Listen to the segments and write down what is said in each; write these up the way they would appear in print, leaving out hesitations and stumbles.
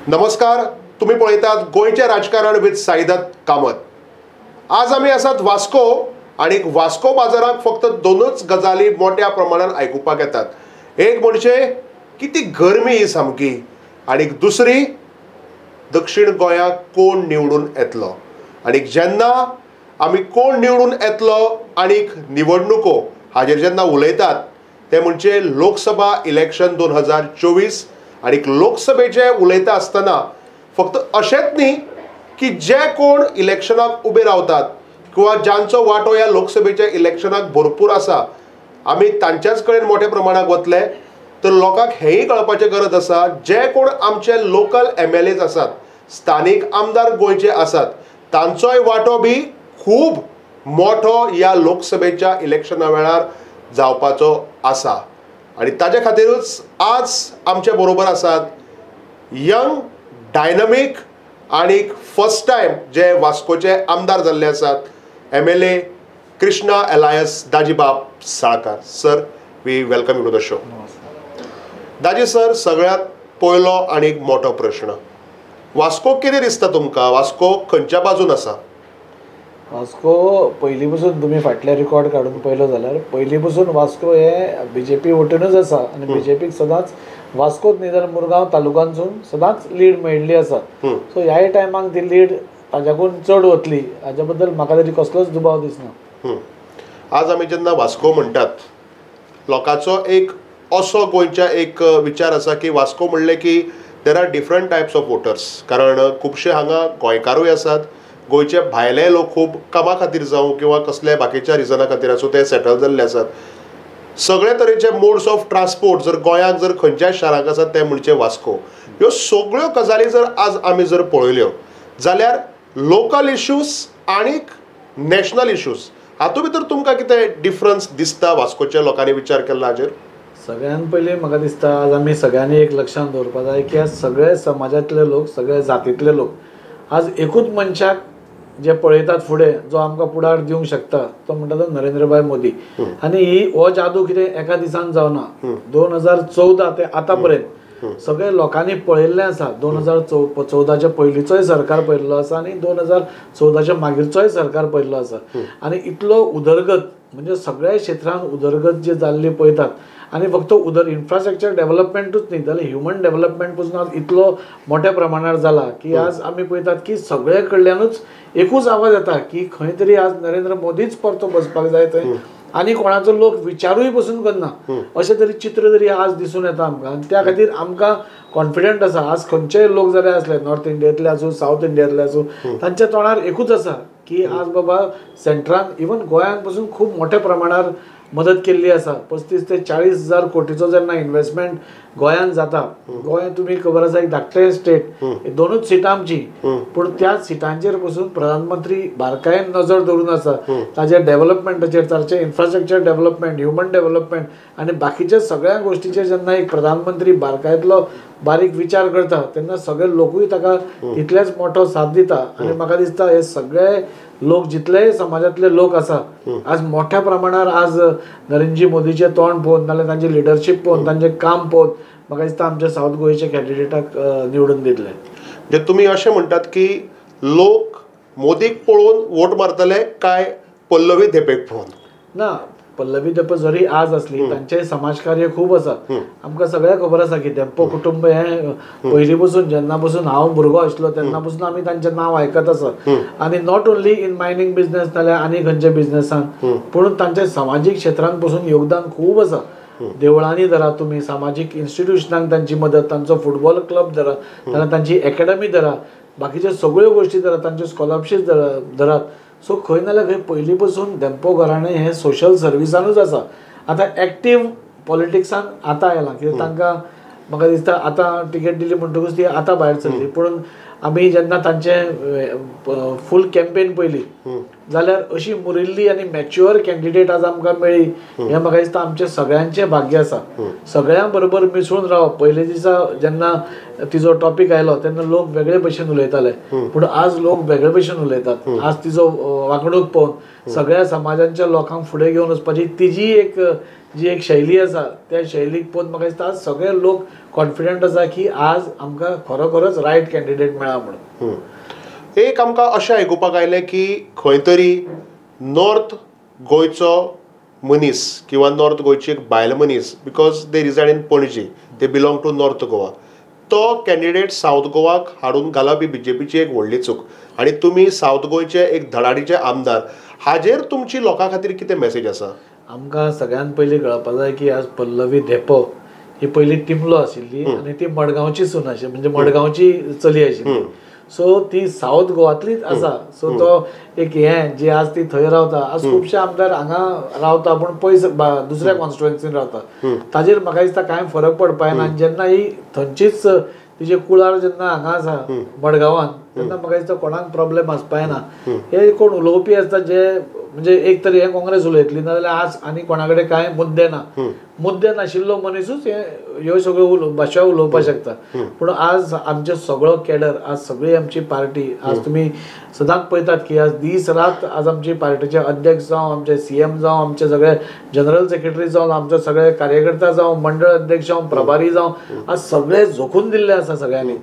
नमस्कार, तुम्ही पळयतात गोंयचें राजकारण विथ साईदत्त कामत। आज आमी आसात वास्को आनी वास्को बाजाराक फक्त दोनच गजाली मोठ्या प्रमाणात आयकुपाक येतात। एक म्हणजे किती गरमी ही सामकी आनी दुसरी दक्षिण गोंयाक कोण निवडून येतलो। आनी जेन्ना आमी कोण निवडून येतलो आनी निवडणुको हाजेर जेन्ना उलयतात ते म्हणजे लोकसभा इलेक्शन 2024 आनी लोकसभेचे उलयता आसतना फक्त अशेंच न्ही की जे कोण इलेक्शनाक उबे रावतात किंवा जांचो वांटो ह्या लोकसभेच्या इलेक्शनाक भरपूर आसा आमी तांच्याच कडेन मोठ्या प्रमाणाक वतले। तर लोकांक हेंय कळपाचें गरज आसा जे कोण आमचे लोकल MLAs आसात, स्थानीक आमदार गोंयचे आसात, तांचोय वांटो बी खूब मोठो ह्या लोकसभेच्या इलेक्शना वेळार जावपाचो आसा। आनी ताजे खातीरूच आज आमचे बरोबर आसात यंग डायनमीक आनी फर्स्ट टायम जे वास्कोचे आमदार जाल्ले आसात MLA Krishna Elias Dajibab Salkar. Sir, we welcome you to the show. Daji sir, सगळ्यांत पयलो आनी एक मोठो प्रश्न, वास्को कितें दिसता तुमकां? वास्को खंयच्या बाजून आसा? वास्को पयलीं पसून तुमी फाटले रिकॉर्ड काडून पळयलो जाल्यार पयलीं पसून वास्को हे बीजेपी वटेनूच आसा आनी बीजेपीक सदांच वास्कोच न्ही जाल्यार मुरगांव तालुकांतसून सदांच लीड मेळिल्ली आसा। सो ह्याय टायमाक ती लीड ताच्याकून चड वतली हाच्या बद्दल म्हाका तरी कसलोच दुबाव दिसना। आज आमी जेन्ना वास्को म्हणटात लोकांचो एक असो गोंयच्या एक विचार आसा की वास्को म्हणलें की there are different types of voters, कारण खुबशे हांगा गोंयकारूय आसात, गोंयचे भायले लोक खूब कामा खातीर जावं किंवा कसल्या बाकीच्या रिजना खातीर आसूं ते सेटल जाल्ले आसात। सगळे तरेचे मोड्स ऑफ ट्रान्सपोर्ट जर गोंयांत जर खंयच्याय शारांक आसात ते म्हणजे वास्को। ह्यो सगळ्यो गजाली जर आज आमी जर पळयल्यो जाल्यार लोकल इश्यूज आनी नॅशनल इश्यूज हातूंत भितर तुमकां कितें डिफरन्स दिसता वास्कोच्या लोकांनी विचार केल्लो हाजेर? सगळ्यान पयलीं म्हाका दिसता आज आमी सगळ्यांनी एक लक्षांत दवरपाक जाय की आज सगळे समाजांतले लोक, सगळे जातींतले लोक आज एकूच मनशाक जे पळयतात फुडें जो आमकां पुढार दिवंक शकता तो म्हणटा तो नरेंद्रभाई मोदी। आनी ही हो जादू कितें एका दिसान जावना। 2014 ते आतां पर्यंत सगळे लोकांनी पळयल्लें आसा। 2014च्या पयलींचोय सरकार पळयल्लो आसा आनी 2014च्या मागीरचोय सरकार पळयल्लो आसा। आनी इतलो उदरगत म्हणजे सगळ्या क्षेत्रांत उदरगत जी जाल्ली पळयतात आनी फक्त इन्फ्रास्ट्रक्चर डेव्हलपमेंटूच न्ही जाल्यार ह्युमन डेव्हलपमेंट पसून आज इतलो मोठ्या प्रमाणार जाला की आज आमी पळयतात की सगळे कडल्यानूच एकूच आवाज येता की खंय तरी आज नरेंद्र मोदीच परतो बसपाक जाय थंय आनी कोणाचो लोक विचारूय पसून करना अशें तरी चित्र तरी आज दिसून येता आमकां। आनी त्या खातीर आमकां कॉन्फिडंट आसा आज खंयचेय लोक जाल्यार आसले नॉर्थ इंडियेंतले आसूं सावथ इंडियेंतले आसूं तांच्या तोंडार एकूच आसा की आज बाबा सेंट्रान इवन गोंयांत पसून खूब मोठ्या प्रमाणार मदत केल्ली आसा। 35 ते 40 हजार कोटीचो जेन्ना इन्वेस्टमेंट गोंयांत जाता, गोंय तुमी खबर आसा एक धाकटें स्टेट, दोनूच सिटां आमची, पूण त्या सिटांचेर पसून प्रधानमंत्री बारकायेन नजर दवरून आसा ताच्या डेव्हलपमेंटाचेर, ताचें इन्फ्रास्ट्रक्चर डेव्हलपमेंट, ह्युमन डेव्हलपमेंट आनी बाकीच्या सगळ्या गोश्टीचेर जेन्ना एक प्रधानमंत्री बारकायेंतलो बारीक विचार करता तेन्ना सगळे लोकूय ताका तितलेच मोठो साथ दिता। आनी म्हाका दिसता हे सगळे लोक जितलेय समाजांतले लोक आसा आज मोठ्या प्रमाणार आज नरेंद्र मोदीचें तोंड पळोवन नाल्यार तांची लिडरशीप पळोवन तांचें काम पळोवन म्हाका दिसता आमच्या सावथ गोंयच्या कॅन्डिडेटाक निवडून दितले। म्हणजे तुमी अशें म्हणटात की लोक मोदीक पळोवन वोट मारतले काय पल्लवी धेंपेक पळोवन? ना, पल्लवी धेंपो जरी आज आसली तांचें समाजकार्य खूब आसा। आमकां सगळ्यांक खबर आसा की धेंपो कुटुंब हें पयलीं पसून जेन्ना पसून हांव भुरगो आसलो तेन्ना पसून आमी तांचें नांव आयकत आसा। आनी not only in mining business नाल्यार आनी खंयच्या बिजनसान, पूण तांचें समाजीक क्षेत्रांत पसून योगदान खूब आसा। देवळांनी धरा तुमी, सामाजीक इन्स्टिट्युशनांक तांची मदत, तांचो फुटबॉल क्लब धरा, नाल्यार तांची एकेडमी धरा, बाकीच्यो सगळ्यो गोश्टी धरा, तांच्यो स्कॉलरशीप धरात। सो खंय नाल्यार खंय पयलीं पसून धेंपो घराणें हें सोशल सर्विसानूच आसा। आतां एक्टीव पॉलिटिक्सान आतां आयलां कित्याक तांकां म्हाका दिसता आतां टिकेट दिली म्हणटकूच ती आतां भायर सरली, पूण आमी जेन्ना तांचें फूल कॅम्पेन पळयली जाल्यार अशी मुरिल्ली आनी मॅच्युअर कॅन्डिडेट आज आमकां मेळ्ळी हें म्हाका दिसता आमचें सगळ्यांचें भाग्य आसा. सगळ्यां बरोबर मिसळून रावप. पयले दिसा जेन्ना तिजो टॉपीक आयलो तेन्ना लोक वेगळे भशेन उलयताले, पूण आज लोक वेगळे भशेन उलयतात. आज तिजो वागणूक पळोवन सगळ्या समाजांच्या लोकांक फुडें घेवन वचपाची तिजी एक जी एक शैली आसा त्या शैलीक पळोवन म्हाका दिसता आज सगळे लोक कॉन्फिडंट आसा की आज आमकां खरोखरच रायट कॅन्डिडेट मेळ्ळा म्हणून. एक आमकां अशें आयकुपाक आयलें की खंय तरी नॉर्थ गोंयचो मनीस किंवा नॉर्थ गोंयची एक बायल मनीस, because they reside in Panaji, they belong to North Goa, तो कॅन्डिडेट सावथ गोवाक हाडून घालप ही बीजेपीची एक व्हडली चूक आनी तुमी सावथ गोंयचे एक धडाडीचे आमदार, हाजेर तुमची लोकां खातीर कितें मॅसेज आसा? आमकां सगळ्यान पयलीं कळपा जाय की आज पल्लवी धेंपो ही पयलीं तिमलो आशिल्ली आनी ती मडगांवची सून आशिल्ली, म्हणजे मडगांवची चली आशिल्ली. सो ती सावथ गोवांतलीच आसा. सो तो एक हें जी आज ती थंय रावता. आज खुबशे आमदार हांगा रावता पूण पयस दुसऱ्या कॉन्स्टिट्युएन्सीन रावता, ताजेर म्हाका दिसता कांय फरक पडपाना. आनी जेन्ना ही थंयचीच तिजे कुळार जेन्ना हांगा आसा मडगांवान तेन्ना म्हाका दिसता कोणाक प्रॉब्लेम आसपाना. हे कोण उलोवपी आसता जे म्हणजे एक तरी हें काँग्रेस उलयतली, नाजाल्यार आज आनी कोणा कडेन कांय मुद्दे ना, मुद्दे नाशिल्लो मनिसूच हे ह्यो सगळ्यो भाशा उलोवपाक शकता. पूण आज आमचो सगळो कॅडर, आज सगळी आमची पार्टी, आज तुमी सदांच पळयतात की आज दीस रात आज आमची पार्टीचे अध्यक्ष जावं, आमचे सीएम जावं, आमचे सगळे जनरल सेक्रेटरी जावं, आमचे सगळे कार्यकर्ता जावं, मंडळ अध्यक्ष जावं, प्रभारी जावं, आज सगळे झोकून दिल्ले आसा सगळ्यांनी.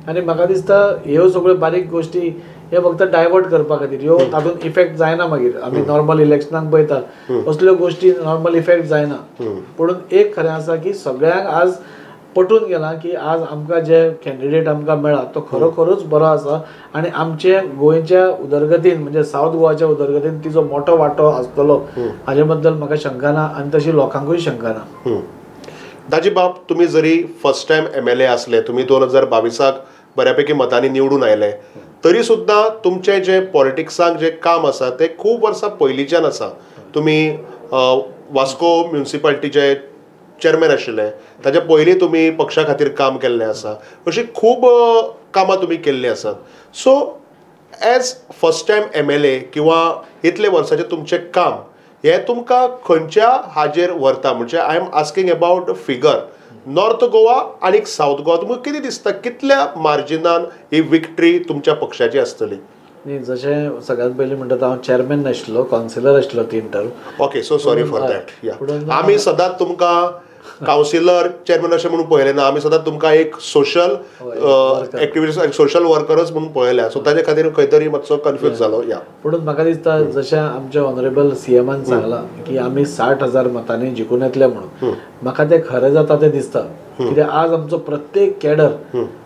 आनी म्हाका दिसता ह्यो सगळ्यो बारीक गोश्टी हे फक्त डायवर्ट करपा खातीर, ह्यो तातूंत इफेक्ट जायना. मागीर आमी नॉर्मल इलेक्शनाक पळयता असल्यो गोश्टी नॉर्मल इफेक्ट जायना. पूण एक खरें आसा की सगळ्यांक आज पटून गेलां की आज आमकां जे कॅन्डिडेट आमकां मेळ्ळा तो खरोखरूच बरो आसा आनी आमचे गोंयच्या उदरगतीन म्हणजे सावथ गोवाच्या उदरगतीन तिजो मोठो वांटो आसतलो हाजे बद्दल म्हाका शंका ना आनी तशी लोकांकूय शंका ना. दाजी बाब, तुमी जरी फर्स्ट टायम MLA आसले, तुमी 2022 बऱ्यापैकी मतांनी निवडून आयले, तरी सुद्दां तुमचें जें पॉलिटिक्साक जें काम आसा तें खूब वर्सां पयलींच्यान आसा. तुमी वास्को म्युनिसिपालिटीचे चेअरमॅन आशिल्ले, ताच्या पयलीं तुमी पक्षा खातीर काम केल्लें आसा, अशीं खूब कामां तुमी केल्लीं आसात. So as first time MLA किंवा इतले वर्साचें तुमचें काम हें तुमकां खंयच्या हाजेर व्हरता? म्हणजे I am asking about figure, North Goa आनी सावथ गोवा, तुमकां कितें दिसता कितल्या मार्जिनान ही विक्ट्री तुमच्या पक्षाची आसतली? न्ही, जशें सगळ्यांत पयलीं म्हणटा हांव चेअरमॅन नाशिल्लो, कावन्सिलर आशिल्लो 3 term. Okay, so sorry for that. आमी सदांच तुमकां कावन्सिलर चेअरमॅन अशें म्हणून पळयलें ना, आमी सदांच तुमकां एक सोशल एक्टिविस्ट, सोशल वर्करच म्हणून पळयल्या. सो ताजे खातीर खंय तरी मातसो कन्फ्यूज जालो. या पूण म्हाका दिसता जशें आमचे ऑनरेबल सीएमान सांगलां की आमी 60,000 मतांनी जिखून येतले म्हणून, म्हाका तें खरें जाता तें दिसता. कित्याक आज आमचो प्रत्येक कॅडर,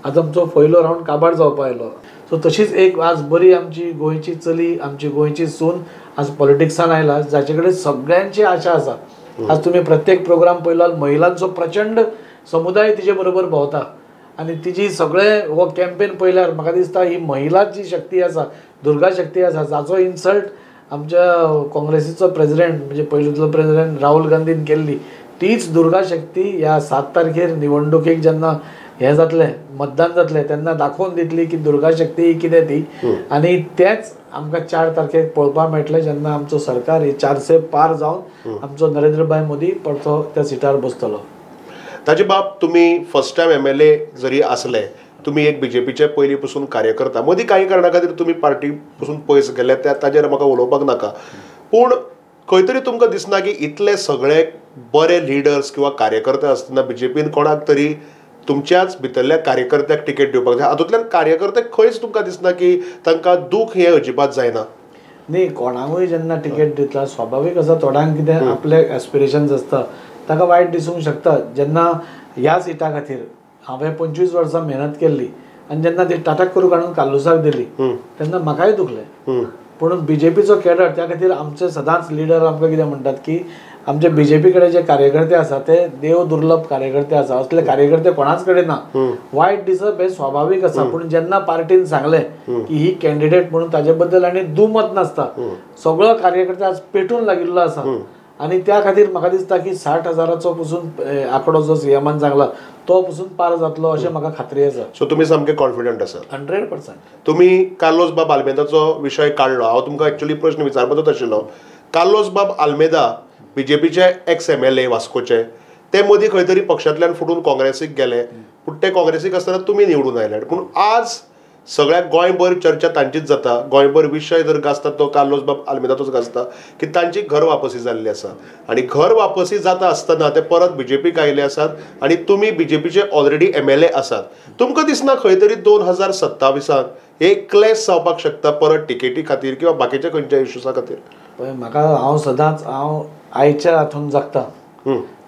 आज आमचो पयलो रावंड काबार जावपा आयलो. सो तशीच एक आज बरी आमची गोंयची चली, आमची गोंयची सून आज पॉलिटिक्सान आयला, जाचे कडेन सगळ्यांची आशा आसा. आज तुमी प्रत्येक प्रोग्राम पळयलो, महिलांचो प्रचंड समुदाय तिजे बरोबर भोंवता आनी तिजी सगळे हो कॅम्पेन पळयल्यार म्हाका दिसता ही महिला जी शक्ती आसा, दुर्गा शक्ती आसा, जाचो इन्सल्ट आमच्या काँग्रेसीचो प्रेजिडेंट म्हणजे पयलींतलो प्रेजिडेंट राहुल गांधीन केल्ली, तीच दुर्गा शक्ती ह्या 7 तारखेर निवडणुकेक जेन्ना हें जातलें, मतदान जातलें, तेन्ना दाखोवन दितली की दुर्गा शक्ती ही कितें ती. आनी तेंच आमकां 4 तारखेक पळोवपाक मेळटलें जेन्ना आमचो सरकार ही 400 पार जावन आमचो नरेंद्रभाई मोदी परतो त्या सिटार बसतलो. ताजे बाब, तुमी फर्स्ट टायम MLA जरी आसले, तुमी एक बीजेपीचे पयलीं पसून कार्यकर्ता, मदीं कांय कारणा खातीर तुमी पार्टी पसून पयस गेले, त्या ताजेर म्हाका उलोवपाक नाका, पूण खंय तरी तुमकां दिसना की इतले सगळे बरे लिडर्स किंवा कार्यकर्ते आसतना बीजेपीन कोणाक तरी तुमच्याच भितरल्या कार्यकर्त्याक टिकेट दिवपाक जाय? हातूंतल्यान कार्यकर्ते खंयच तुमकां दिसना की तांकां दूख हें अजिबात जायना? न्ही, कोणाकूय जेन्ना टिकेट दितला स्वाभावीक आसा थोड्यांक कितें आपले एस्पिरेशन्स आसता, ताका वायट दिसूंक शकता. जेन्ना ह्या सिटा खातीर हांवें 25 वर्सां मेहनत केल्ली आनी जेन्ना ती टाटाक करून काडून कार्लुसाक दिली तेन्ना म्हाकाय दुखलें. पूण बीजेपीचो कॅडर, त्या खातीर आमचे सदांच लिडर आमकां कितें म्हणटात की आमचे बीजेपी कडेन जे कार्यकर्ते आसा ते देव दुर्लभ कार्यकर्ते आसा, असले कार्यकर्ते कोणाच कडेन ना. वायट दिसप हें स्वाभावीक आसा, पूण जेन्ना पार्टीन सांगलें की ही कॅन्डिडेट म्हणून ताजे बद्दल आनी दुमत नासता, सगळो कार्यकर्ते आज पेटून लागिल्लो आसा. आनी त्या खातीर म्हाका दिसता की 60,000चो पसून आंकडो जो सीएमान सांगला तो पसून पार जातलो अशें म्हाका खात्री आसा. सो तुमी सामके कॉन्फिडंट आसा? 100%. तुमी कार्लोस बाब आल्मेदाचो विशय काडलो, हांव तुमकां एक्चुअली प्रश्न विचारपाचोच आशिल्लो. कार्लोस बाब आल्मेदा बीजेपीचे एक्स MLA वास्कोचे, ते मदीं खंय तरी पक्षांतल्यान फुटून काँग्रेसीक गेले, पूण ते काँग्रेसीक आसतना तुमी निवडून आयले. पूण आज सगळ्या गोंयभर चर्चा तांचीच जाता, गोंयभर विशय जर गाजता तो कार्लोस बाब आल्मेदाचोच गाजता की तांची घर वापसी जाल्ली आसा आनी घर वापसी जाता आसतना ते परत बीजेपीक आयिल्ले आसात आनी तुमी बीजेपीचे ऑलरेडी MLA आसात. तुमकां दिसना खंय तरी 2027 एक क्लॅश जावपाक शकता परत टिकेटी खातीर किंवा बाकीच्या खंयच्या इश्यूसा खातीर? पळय म्हाका हांव सदांच हांव आयच्या हातून जगता,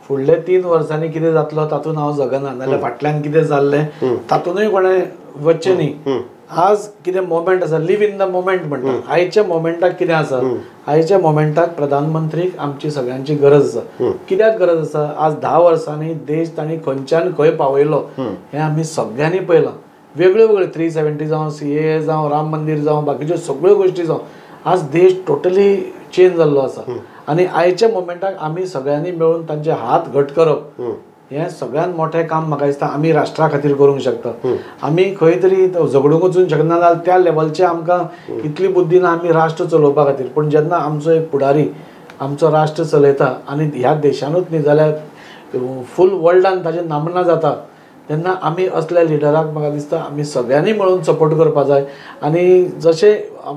फुडले 3 वर्सांनी कितें जातलो तातूंत हांव जगना, नाजाल्यार फाटल्यान कितें जाल्लें तातूंतय कोणें वचचें न्ही. आज कितें मोमेंट आसा, लिव इन the moment म्हणटा, आयच्या मोमेंटाक कितें आसा, आयच्या मोमेंटाक प्रधानमंत्रीक आमची सगळ्यांची गरज आसा. कित्याक गरज आसा? आज 10 वर्सांनी देश तांणी खंयच्यान खंय पावयलो हें आमी सगळ्यांनी पळयलां. वेगळ्यो वेगळ्यो 370 जावं, CAA जावं, राम मंदीर जावं, बाकीच्यो सगळ्यो गोश्टी जावं, आज देश टोटली चेंज जाल्लो आसा. आनी आयच्या मोमेंटाक आमी सगळ्यांनी मेळून तांचे हात घट करप हें सगळ्यांत मोठें काम म्हाका दिसता आमी राष्ट्रा खातीर करूंक शकता. आमी खंय तरी झगडूंक वचूंक शकना जाल्यार त्या लेवलचें आमकां इतली बुद्दी ना आमी राष्ट्र चलोवपा खातीर, पूण जेन्ना आमचो एक फुडारी आमचो राष्ट्र चलयता आनी ह्या देशानूच न्ही जाल्यार फूल वर्ल्डान ताजें नामना जाता, तेन्ना आमी असल्या लिडराक म्हाका दिसता आमी सगळ्यांनी मेळून सपोर्ट करपा जाय. आनी जशें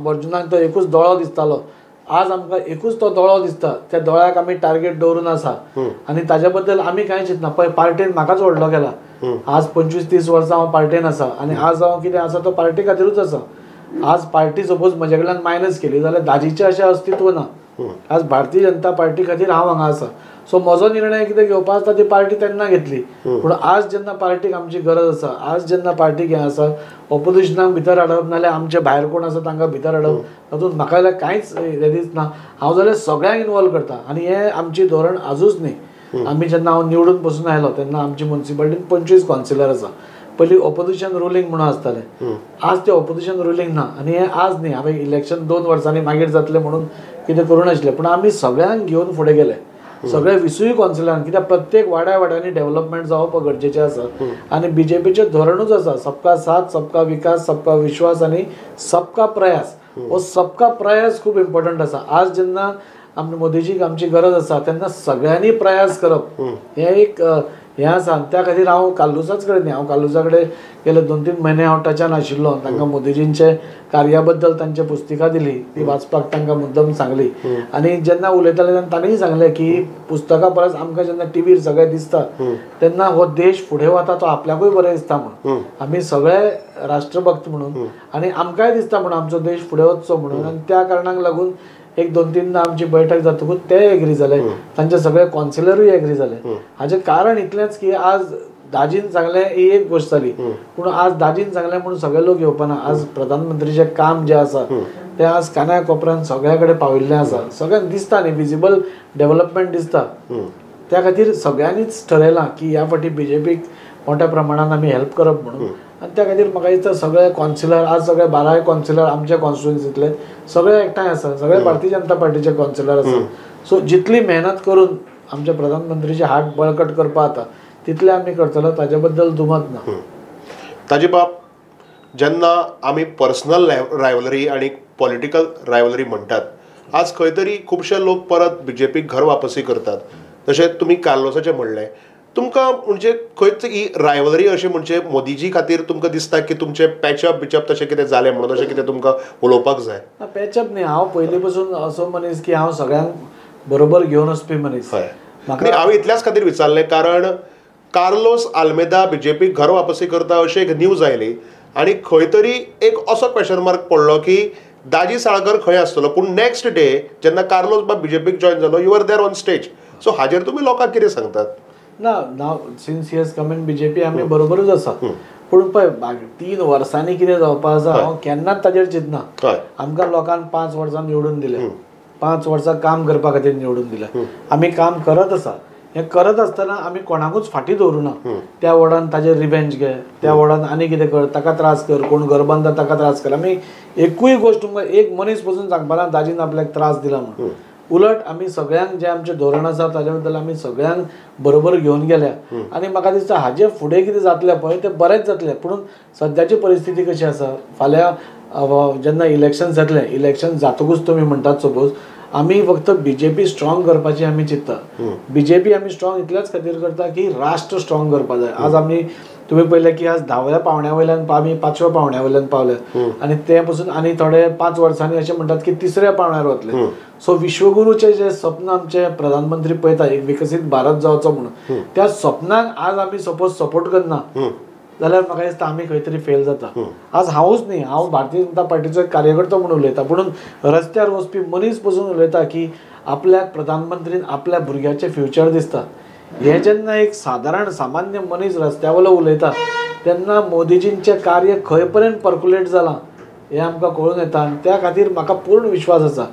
अर्जुनाक तो एकूच दोळो दिसतालो, आज आमकां एकूच तो दोळो दिसता, त्या दोळ्याक आमी टार्गेट दवरून आसा आनी ताज्या बद्दल आमी कांय चिंतना. पळय पार्टेन म्हाकाच व्हडलो केला, आज 25-30 वर्सां हांव पार्टेन आसा आनी आज हांव कितें आसा तो पार्टी खातीरूच आसा. आज पार्टी सपोज म्हजे कडल्यान मायनस केली जाल्यार दाजीचें अशें अस्तित्व ना. आज भारतीय जनता पार्टी खातीर हांव हांगा आसा. सो म्हजो निर्णय कितें घेवपा आसता ती पार्टी तेन्ना घेतली, पूण आज जेन्ना पार्टीक आमची गरज आसा, आज जेन्ना पार्टीक हें आसा, ऑपोजिशनाक भितर हाडप नाजाल्यार आमचे भायर कोण आसा तांकां भितर हाडप, तातूंत म्हाका जाल्यार कांयच हें दिसना. हांव जाल्यार सगळ्यांक इनवॉल्व करता आनी हें आमची धोरण आजूच न्ही. आमी जेन्ना हांव निवडून पसून आयलो तेन्ना आमची मुन्सिपालिटीन 25 कावन्सिलर आसा. पयलीं ऑपोजिशन रुलींग म्हणून आसतालें, आज तें ऑपोजिशन रुलींग ना. आनी हें आज न्ही, हांवें इलेक्शन 2 वर्सांनी मागीर जातलें म्हणून कितें करूं नाशिल्लें, पूण आमी सगळ्यांक घेवन फुडें गेले, सगळे 20 कावन्सिलरांक, कित्याक प्रत्येक वाड्या वाड्यांनी डेव्हलपमेंट जावप गरजेचें आसा. आनी बीजेपीचें धोरणूच आसा सबका साथ, सबका विकास, सबका विश्वास आनी सबका प्रयास. हो सबका प्रयास खूब इम्पॉर्टंट आसा. आज जेन्ना आमच्या मोदीजीक आमची गरज आसा तेन्ना सगळ्यांनी प्रयास करप हें एक हें आसा. त्या खातीर हांव कार्लुसाच कडेन न्ही, हांव कार्लुसा कडेन गेले 2-3 म्हयने हांव टचान आशिल्लो. तांकां मोदीजींचे कार्या बद्दल तांचे पुस्तिका दिली, ती वाचपाक तांकां मुद्दम सांगली. आनी जेन्ना उलयताले तेन्ना तांणीय सांगलें की पुस्तकां परस आमकां जेन्ना टिवीर सगळें दिसता तेन्ना हो देश फुडें वता तो आपल्याकूय बरें दिसता म्हणून. आमी सगळे राष्ट्रभक्त म्हणून आनी आमकांय दिसता म्हणून आमचो देश फुडें वचचो म्हणून. आनी त्या कारणाक लागून एक 2-3 आमची बैठक जातकूच ते एग्री जाले, तांचे सगळे कावन्सिलरूय एग्री जाले. हाचें कारण इतलेंच की आज दाजीन सांगलें ही एक गोश्ट जाली, पूण आज दाजीन सांगलें म्हणून सगळे लोक येवपाना. आज प्रधानमंत्रीचें काम जें आसा तें आज कानाय कोपऱ्यान सगळ्या कडेन पाविल्लें आसा, सगळ्यांक दिसता न्ही, विजिबल डेव्हलपमेंट दिसता. त्या खातीर सगळ्यांनीच ठरयलां की ह्या फावटी बीजेपीक मोठ्या प्रमाणान आमी हेल्प करप म्हणून. आनी त्या खातीर म्हाका दिसता सगळे कावन्सिलर आज सगळे 12 कावन्सिलर आमच्या कॉन्स्टिट्युएन्सींतले सगळे एकठांय आसा, सगळे भारतीय जनता पार्टीचे कावन्सिलर आसा. सो जितली मेहनत करून आमच्या प्रधानमंत्रीचे हात बळकट करपा जाता तितले आमी करतलो, ताजे बद्दल दुमत ना. ताजे बाब, जेन्ना आमी पर्सनल रायवलरी आनी पॉलिटिकल रायवलरी म्हणटात, आज खंय तरी खुबशे लोक परत बीजेपीक घर वापसी करतात. तशें तुमी कार्लोसाचें म्हणलें, तुमकां म्हणजे खंयच ही रायवलरी अशी म्हणजे मोदीजी खातीर तुमकां दिसता की तुमचें पॅचअप बिचअप तशें कितें जालें म्हणून अशें कितें तुमकां उलोवपाक जाय? ना, पॅचअप न्ही. हांव पयलीं पसून असो मनीस की हांव सगळ्यांक बरोबर घेवन वचपी मनीस. हय, हांवें इतल्याच खातीर विचारलें कारण कार्लोस आल्मेदा बीजेपीक घर वापसी करता अशी एक न्यूज आयली आनी खंय तरी एक असो क्वेश्चन मार्क पडलो की दाजी साळकर खंय आसतलो, पूण नेक्स्ट डे जेन्ना कार्लोस बाब बीजेपीक जॉयन जालो, you are there on stage. So हाजेर तुमी लोकांक कितें सांगतात? ना, now since he has come in BJP आमी बरोबरूच आसा. पूण पळय 3 वर्सांनी कितें जावपा आसा हांव केन्नाच ताजेर चिंतना. आमकां लोकांक 5 वर्सां निवडून दिलें, 5 वर्सां काम करपा खातीर निवडून दिलें, आमी काम करत आसा. हें करत आसतना आमी कोणाकूच फाटीं दवरूना. त्या वॉर्डान ताजेर रिवेंज घे, त्या वॉर्डान आनी कितें कर, ताका त्रास कर, कोण घर बांदता ताका त्रास कर. आमी एकूय गोश्ट तुमकां एक मनीस पसून सांगपाना दाजीन आपल्याक त्रास दिला म्हणून. उलट आमी सगळ्यांक जें आमचें धोरण आसा ताज्या बद्दल आमी सगळ्यांक बरोबर घेवन गेल्या आनी म्हाका दिसता हाजे फुडें कितें जातलें पळय तें बरेंच जातलें. पूण सद्याची परिस्थिती कशी आसा, फाल्यां जेन्ना इलेक्शन जातलें, इलेक्शन जातकूच तुमी म्हणटात सपोज आमी फक्त बीजेपी स्ट्रॉंग करपाची आमी चिंतता. बीजेपी आमी स्ट्रॉंग इतल्याच खातीर करता की राष्ट्र स्ट्रॉंग करपा जाय. आज आमी तुमी पळयलें की आज 10व्या पावंड्या वयल्यान आमी 5व्या पावंड्या वयल्यान पावले आनी ते पसून आनी थोडे 5 वर्सांनी अशें म्हणटात की 3ऱ्या पावंड्यार वतले. सो विश्वगुरूचें जें स्वप्न आमचे प्रधानमंत्री पळयता एक विकसीत भारत जावचो म्हणून, त्या स्वप्नाक आज आमी सपोज सपोर्ट करना जाल्यार म्हाका दिसता आमी खंय तरी फेल जाता. आज हांवूच न्ही, हांव भारतीय जनता पार्टीचो एक कार्यकर्तो म्हणून उलयता, पूण रस्त्यार वचपी मनीस पसून उलयता की आपल्याक प्रधानमंत्रीन आपल्या भुरग्याचें फ्युचर दिसता. हें जेन्ना एक सादारण सामान्य मनीस रस्त्या वयलो उलयता तेन्ना मोदीजींचें कार्य खंय पर्यंत पर्क्युलेट जालां हें आमकां कळून येता. आनी त्या खातीर म्हाका पूर्ण विश्वास आसा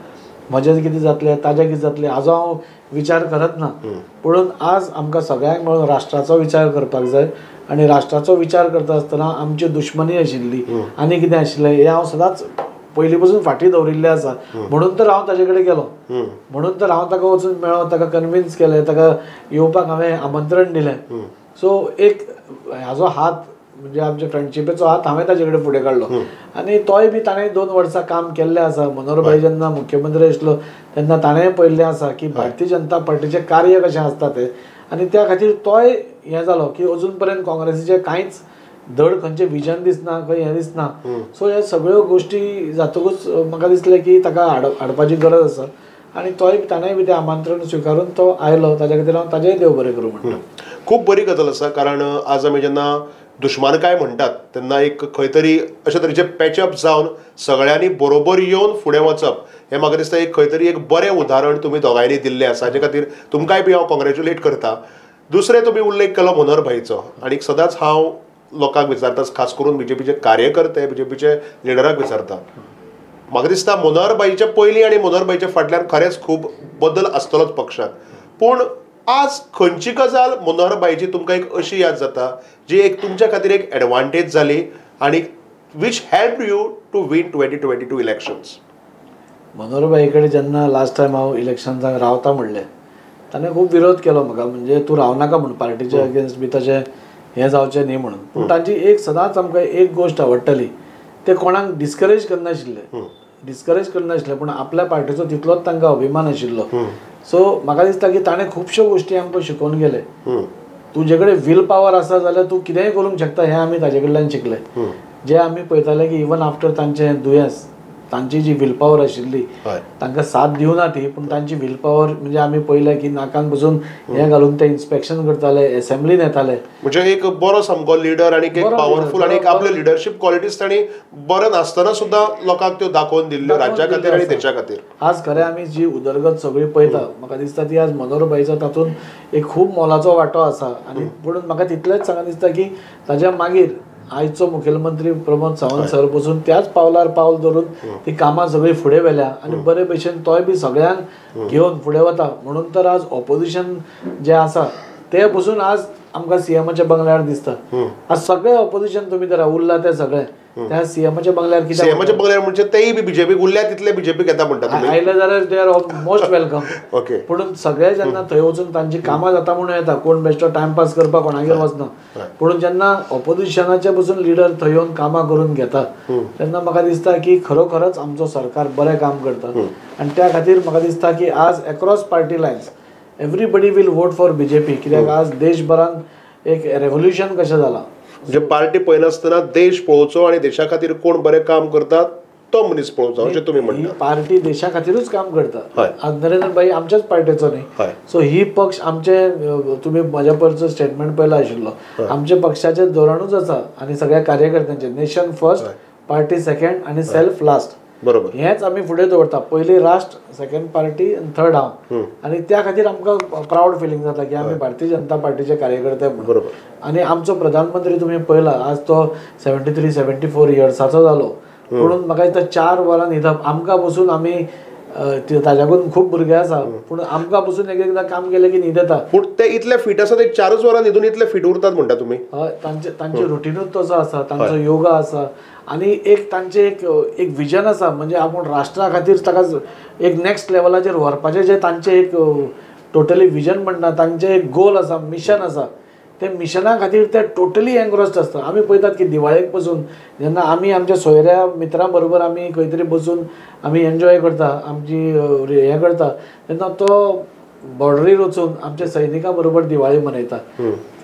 म्हजें कितें जातलें ताजें कितें जातलें हाजो हांव विचार करत ना. पूण आज आमकां सगळ्यांक मेळून राष्ट्राचो विचार करपाक जाय आनी राष्ट्राचो विचार करता आसतना आमची दुश्मनी आशिल्ली आनी कितें आशिल्लें हें हांव सदांच पयलीं पसून फाटीं दवरिल्लें आसा. म्हणून तर हांव ताजे कडेन गेलो, म्हणून तर हांव ताका वचून मेळ्ळो, ताका कन्विन्स केलें, ताका येवपाक हांवें आमंत्रण दिलें. सो एक हाजो हात म्हणजे आमच्या फ्रेंडशिपेचो हात हांवें ताजे कडेन फुडें काडलो आनी तोय बी ताणें 2 वर्सां काम केल्लें आसा. मनोहर भाई जेन्ना मुख्यमंत्री आसलो तेन्ना ताणें पळयल्लें आसा की भारतीय जनता पार्टीचें कार्य कशें आसता तें, आनी त्या खातीर तोय हें जालो की अजून पर्यंत काँग्रेसीचें कांयच धड खंयचें विजन दिसना, खंय हें दिसना. सो ह्या सगळ्यो गोश्टी जातकूच म्हाका दिसलें की ताका हाडपाची गरज आसा आनी तोय ताणें बी तें आमंत्रण स्विकारून तो आयलो. ताज्या खातीर हांव ताजेंय देव बरें करूं म्हणटा. खूब बरी गजाल आसा, कारण आज आमी जेन्ना दुश्मानकाय म्हणटात तेन्ना एक खंय तरी अशे तरेचे पॅचअप जावन सगळ्यांनी बरोबर येवन फुडें वचप हें म्हाका दिसता एक खंय तरी एक बरें उदाहरण तुमी दोगांयनी दिल्लें आसा, हाजे खातीर तुमकांय बी हांव कॉंग्रेच्युलेट करता. दुसरें तुमी उल्लेख केलो मनोहर भाईचो, आनी सदांच हांव लोकांक विचारता, खास करून बीजेपीचे कार्यकर्ते बीजेपीचे लिडराक विचारता, म्हाका दिसता मनोहर भाईच्या पयलीं आनी मनोहर भाईच्या फाटल्यान खरेंच खूब बदल आसतलोच पक्षाक, पूण आज खंयची गजाल मनोहर भाईची तुमकां एक अशी याद जाता जी एक तुमच्या खातीर एक एडवांटेज जाली आनी which help you to win 2022 elections? Manohar भाई कडेन जेन्ना लास्ट टायम हांव इलेक्शन्साक रावता म्हणलें ताणें खूब विरोध केलो म्हाका, म्हणजे तूं रावनाका म्हूण पार्टीच्या अगेन्स्ट बी तशें हें जावचें न्ही म्हणून. पूण तांची एक सदांच आमकां एक गोश्ट आवडटाली, ते कोणाक डिस्करेज करनाशिल्ले, डिस्करेज करनाशिल्ले, पूण आपल्या पार्टीचो तितलोच तांकां अभिमान आशिल्लो. सो म्हाका दिसता की ताणें खुबश्यो गोश्टी आमकां शिकोवन गेले. तुजे कडेन will power आसा जाल्यार तूं कितेंय करूंक शकता हें आमी ताजे कडल्यान शिकले. जे आमी पळयताले की इवन आफ्टर तांचें दुयेंस तांची जी will power आशिल्ली तांकां साथ दिवना ती, पूण तांची will power म्हणजे आमी पळयलें की नाकान बसून हें घालून ते इन्स्पेक्शन करताले, एसेंब्लीन येताले. म्हणजे एक बरो सामको लिडर आनी एक पावरफूल आनी आपले लिडरशीप क्वॉलिटीज तांणी बरें नासतना सुद्दां लोकांक त्यो दाखोवन दिल्ल्यो राज्या खातीर आनी देशा खातीर. आज खरें आमी जी उदरगत सगळी पळयता म्हाका दिसता ती आज मनोहर भाईचो तातूंत एक खूब मोलाचो वांटो आसा. आनी पूण म्हाका तितलेंच सांगन दिसता की ताज्या मागीर आयचो मुखेलमंत्री प्रमोद सावंत सर पसून त्याच पावलार पावल धरून ती कामां सगळीं फुडें व्हेल्या आनी बरे भशेन तोय बी सगळ्यांक घेवन फुडें वता. म्हणून तर आज ऑपोजिशन जें आसा ते पसून आज आमकां सीएमाच्या बंगल्यार दिसता. आज सगळे ऑपोजिशन तुमी धरा उरला ते सगळे त्या सीएमाच्या बंगल्यार, कित्याक सीएमाच्या बंगल्यार म्हणजे तेय बी बीजेपीक उरल्या तितले बीजेपीक येता म्हणटा तुमी, आयले जाल्यार they are most welcome. Okay, पूण सगळे जेन्ना थंय वचून तांची कामां जाता म्हणून येता, कोण बेश्टो टायमपास करपाक कोणागेर वचना. पूण जेन्ना ऑपोजिशनाचे पसून लिडर थंय येवन कामां करून घेता तेन्ना म्हाका दिसता की खरोखरच आमचो सरकार बरें काम करता. आनी त्या खातीर म्हाका दिसता की आज across party lines everybody will vote for BJP, कित्याक आज देशभरान एक रेव्होल्युशन कशें जालां. म्हणजे पार्टी पळयनासतना देश पळोवचो आनी देशा खातीर कोण बरें काम करता तो मनीस पळोवचो अशें तुमी म्हणटा. पार्टी देशा खातीरूच काम करता. आज नरेंद्र भाई आमच्याच पार्टीचो न्ही, सो ही पक्ष आमचे, तुमी म्हज्या परचो स्टेटमेंट पळयला आशिल्लो, आमच्या पक्षाचें धोरणूच आसा आनी सगळ्या कार्यकर्त्यांचें नेशन फर्स्ट, पार्टी सेकंड आनी सेल्फ लास्ट. बरोबर, हेंच आमी फुडें दवरता, पयलीं राष्ट्र, सेकंड पार्टी आनी थर्ड हांव. आनी त्या खातीर आमकां प्रावड फिलींग जाता की आमी भारतीय जनता पार्टीचे कार्यकर्ते म्हणून. बरोबर, आनी आमचो प्रधानमंत्री तुमी पळयला आज तो 73-74 इयर्साचो जालो, म्हणून म्हाका दिसता 4 वरां न्हिदप आमकां बसून आमी ताच्याकून खूब भुरगे आसा पूण आमकां पसून एक एकदां काम केलें की न्हीद येता. पूण ते इतले फिट आसा, ते 4च वरां न्हिदून इतले फिट उरतात म्हणटा तुमी? हय, तांचे रुटीनूच तसो आसा, तांचो योगा आसा आनी एक तांचें एक विजन आसा, म्हणजे आपूण राष्ट्रा खातीर ताका एक नॅक्स्ट लेवलाचेर व्हरपाचें जें तांचें एक टोटली विजन म्हणटा, तांचें एक गोल आसा, मिशन आसा, ते मिशना खातीर ते टोटली एनग्रोस्ड आसता. आमी पळयतात की दिवाळेक पसून जेन्ना आमी आमच्या सोयऱ्या मित्रां बरोबर आमी खंय तरी बसून आमी एन्जॉय करता, आमची हें करता, तेन्ना तो बॉर्डरीर वचून आमच्या सैनिकां बरोबर दिवाळी मनयता.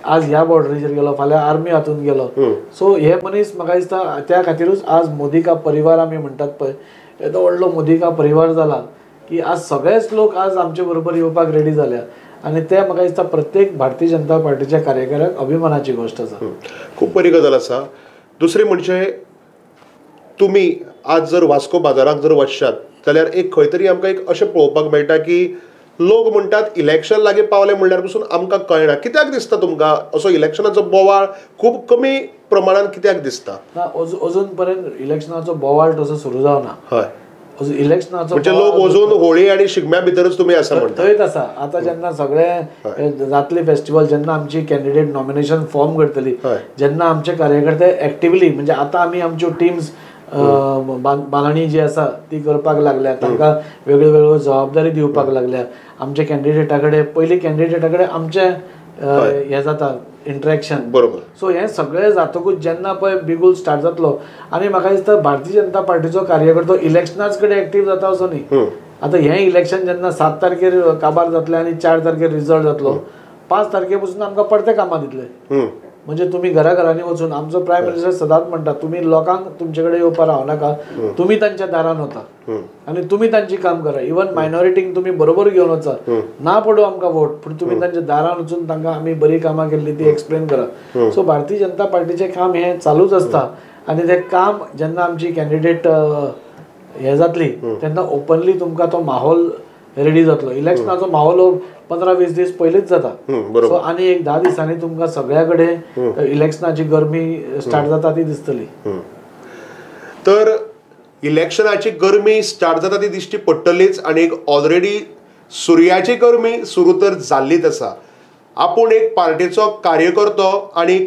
आज ह्या बॉर्डरीचेर गेलो, फाल्यां आर्मी हातून गेलो. सो हे मनीस म्हाका दिसता त्या खातीरूच आज मोदी का परिवार आमी म्हणटात पळय, येदो व्हडलो मोदी का परिवार जाला की आज सगळेच लोक आज आमचे बरोबर येवपाक रेडी जाल्या आनी ते म्हाका दिसता प्रत्येक भारतीय जनता पार्टीच्या कार्यकर्त्याक अभिमानाची गोश्ट आसा. खूब बरी गजाल आसा. दुसरी म्हणजे तुमी आज जर वास्को बाजाराक जर वचशात जाल्यार एक खंय तरी आमकां एक अशें पळोवपाक मेळटा की लोक म्हणटात इलेक्शन लागीं पावलें म्हणल्यार पसून आमकां कळना. कित्याक दिसता तुमकां असो इलेक्शनाचो बोवाळ खूब कमी प्रमाणान कित्याक दिसता? ना, अजून पर्यंत इलेक्शनाचो बोवाळ तसो सुरू जावना. हय, इलेक्शनाचो म्हणजे लोक अजून होळी आनी शिगम्या भितरच तुमी आसा म्हणटा थंयच आसा. आतां जेन्ना सगळे जातले फेस्टिवल, जेन्ना आमची कॅन्डिडेट नॉमिनेशन फॉर्म करतली, जेन्ना आमचे कार्यकर्ते एक्टिवली, म्हणजे आतां आमी आमच्यो टिम्स बांदणी जी आसा ती करपाक लागल्या, तांकां वेगळ्यो वेगळ्यो जबाबदारी दिवपाक लागल्या. आमच्या कॅन्डिडेटा कडेन पयलीं कॅन्डिडेटा कडेन आमचें हें जाता इंट्रॅक्शन, बरोबर. सो हें सगळें जातकूच जेन्ना पळय बिगूल स्टार्ट जातलो आनी म्हाका दिसता भारतीय जनता पार्टीचो कार्यकर्तो इलेक्शनाच कडेन एक्टीव जाता असो न्ही. आतां हें इलेक्शन जेन्ना 7 तारखेर काबार जातलें आनी 4 तारखेर रिजल्ट जातलो, 5 तारखे पसून आमकां परते कामां दितले. म्हणजे तुमी घरा घरांनी वचून, आमचो प्रायम मिनिस्टर सदांच म्हणटा तुमी लोकांक तुमचे कडेन येवपाक रावनाका, तुमी तांच्या दारान वता आनी तुमी तांची काम करा. इवन मायनॉरिटींक तुमी बरोबर घेवन वचा, ना पडूं आमकां वोट, पूण तुमी तांच्या दारान वचून तांकां आमी बरी कामां केल्ली ती एक्सप्लेन करा. सो भारतीय जनता पार्टीचें काम हें चालूच आसता आनी तें काम जेन्ना आमची कॅन्डिडेट हें जातली तेन्ना ओपनली तुमकां तो माहोल रेडी जातलो. इलेक्शनाचो माहोल हो 15-20 दीस पयलींच जाता. सो आनी एक 10 दिसांनी तुमकां सगळ्या कडेन इलेक्शनाची गरमी स्टार्ट जाता ती दिसतली. तर इलेक्शनाची गरमी स्टार्ट जाता ती दिश्टी पडटलीच आनी ऑलरेडी सुर्याची गरमी सुरू तर जाल्लीच आसा. आपूण एक पार्टीचो कार्यकर्तो आनी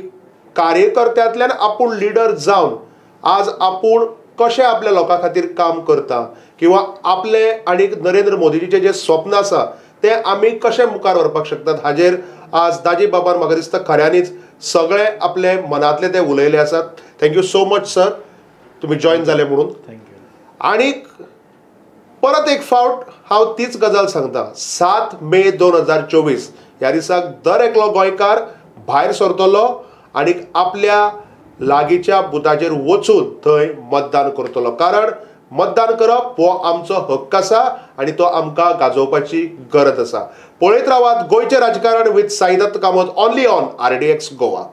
कार्यकर्त्यांतल्यान आपूण लिडर जावन आज आपूण कशें आपल्या लोकां खातीर काम करता किंवा आपले आनी नरेंद्र मोदीजीचें जें स्वप्न आसा तें आमी कशें मुखार व्हरपाक शकतात हाजेर आज दाजी बाबान म्हाका दिसता खऱ्यांनीच सगळे आपले मनांतले ते उलयले आसात. Thank you so much sir, तुमी जॉयन जाले म्हणून. Thank you. आनीक परत एक फावट हांव तीच गजाल सांगता, 7 मे 2024 ह्या दिसाक दर एकलो गोंयकार भायर सरतलो आनी आपल्या लागींच्या बुथाचेर वचून थंय मतदान करतलो. कारण मतदान करप हो आमचो हक्क आसा आनी तो आमकां गाजोवपाची गरज आसा. पळयत रावात गोंयचें राजकारण with Saidatt Kamat only on RDX Goa.